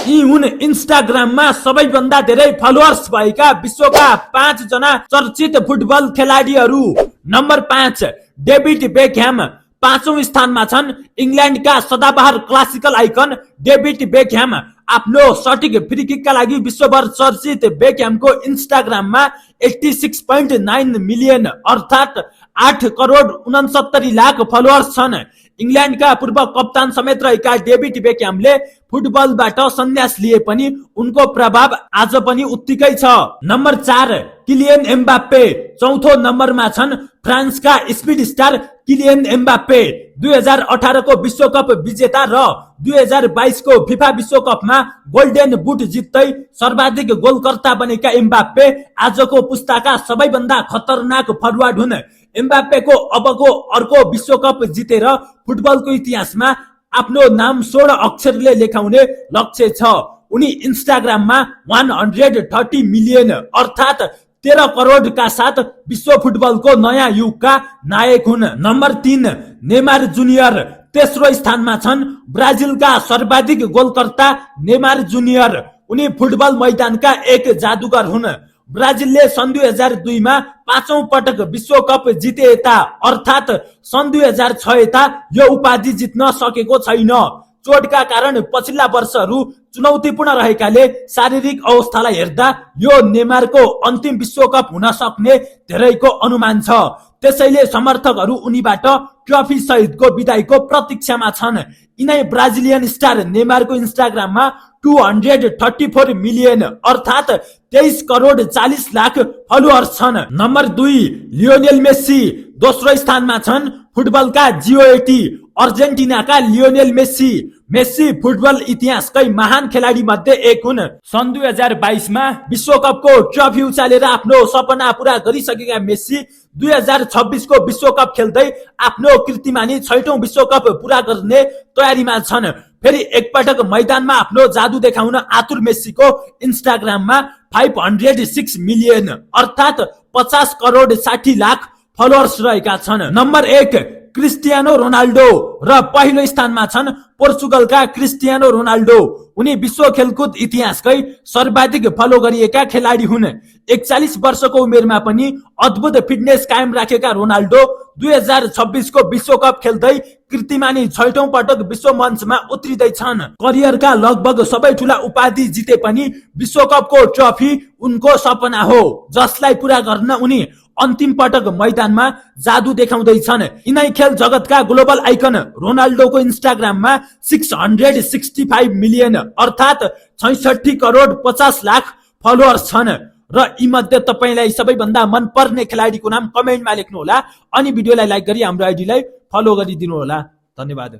यी हुन् इन्स्टाग्राममा सबैभन्दा धेरै फलोअर्स भएका विश्वका 5 जना चर्चित फुटबल खेलाडीहरू। Number 5 David बेकह्याम। 5औं स्थानमा छन् इंग्ल्यान्डका सदाबहार क्लासिकल आइकन डेभिड बेकह्याम। आफ्नो सटिक फ्री किकका लागि विश्वभर चर्चित बेकह्यामको इन्स्टाग्राममा 86.9 मिलियन अर्थात् 8 करोड 69 लाख फलोअर्स छन्। इंग्ल्यान्डका पूर्व कप्तान समेत रहेका डेभिड बेकह्यामले फुटबलबाट सन्यास लिए पनि उनको प्रभाव आज पनि उत्तिकै छ। Number 4 Kylian Mbappe. चौथो नम्बरमा छन् फ्रान्सका स्पिड स्टार किलियन एम्बाप्पे। 2018 को विश्वकप विजेता र 2022 को फिफा विश्वकपमा गोल्डन बुट जित्दै सर्वाधिक गोलकर्ता बनेका एम्बाप्पे आजको पुस्ताका सबैभन्दा खतरनाक फरवार्ड हुन्। एम्बाप्पेको अबको अर्को विश्वकप जितेर फुटबलको इतिहासमा आफ्नो नाम 16 अक्षरले लेखाउने लक्ष्य छ। उनी इन्स्टाग्राममा 130 मिलियन अर्थात् 13 करोडका साथ विश्व फुटबलको नयाँ युगका नायक हुन्। Number 3 Neymar junior. तेस्रो स्थानमा छन् ब्राजिलका सर्वाधिक गोलकर्ता नेमार जुनियर। उनी फुटबल मैदानका एक जादुगर हुन्। ब्राजिलले सन् 2002 मा 5औं पटक विश्वकप जिते यता अर्थात् सन् 2006 यता यो उपाधि जित्न सकेको छैन। चोटका कारण पछिल्ला वर्षहरू चुनौतीपूर्ण रहेकाले शारीरिक अवस्थालाई हेर्दा यो नेमारको अन्तिम विश्वकप हुन सक्ने धेरैको अनुमान छ। त्यसैले समर्थकहरू उनीबाट ट्रफी सहितको विदाईको प्रतीक्षामा छन्। यिनै ब्राजिलियन स्टार नेमारको इन्स्टाग्राममा 234 मिलियन अर्थात् 23 करोड 40 लाख फलोअर्स छन्। Number 2 Lionel Messi. दोस्रो स्थानमा छन् फुटबलका जिओएटी अर्जेन्टिनाका लियोनेल मेस्सी। मेस्सी फुटबल इतिहासकै महान खेलाडी मध्ये एक हुन्। सन् 2022 मा विश्वकपको ट्रफी उचालेर आफ्नो सपना पूरा गरिसकेका मेस्सी 2026 को विश्वकप खेल्दै आफ्नो कीर्तिमानी 6औं विश्वकप पूरा गर्ने तयारीमा छन्। फेरि एकपटक मैदानमा आफ्नो जादु देखाउन आतुर मेस्सीको इन्स्टाग्राममा 506 मिलियन अर्थात् 50 करोड 60 लाख फलोअर्स रहेका छन्। नम्बर 1 क्रिस्टियानो रोनाल्डो र पहिलो स्थानमा छन् पोर्चुगलका क्रिस्टियानो रोनाल्डो। उनी विश्व खेलकुद इतिहासकै सर्वाधिक फलो गरिएका खेलाडी हुन्। 41 वर्षको उमेरमा पनि अद्भुत फिटनेस कायम राखेका रोनाल्डो 2026 को विश्वकप खेल्दै कीर्तिमानी 6औं पटक विश्व मञ्चमा उत्रिँदैछन्। करियरका लगभग सबै ठूला उपाधि जिते पनि विश्वकपको ट्रफी उनको सपना हो, जसलाई पूरा गर्न उनी अन्तिम पटक मैदानमा जादु देखाउँदैछन्। यिनै खेल जगतका ग्लोबल आइकन रोनाल्डोको इन्स्टाग्राममा 665 मिलियन अर्थात् 66 करोड 50 लाख फलोअर्स छन्। र यी मध्ये तपाईलाई सबैभन्दा मन पर्ने खेलाडीको नाम कमेन्टमा लेख्नु होला अनि भिडियोलाई लाइक गरी हाम्रो आइडीलाई फलो गरिदिनु होला। धन्यवाद।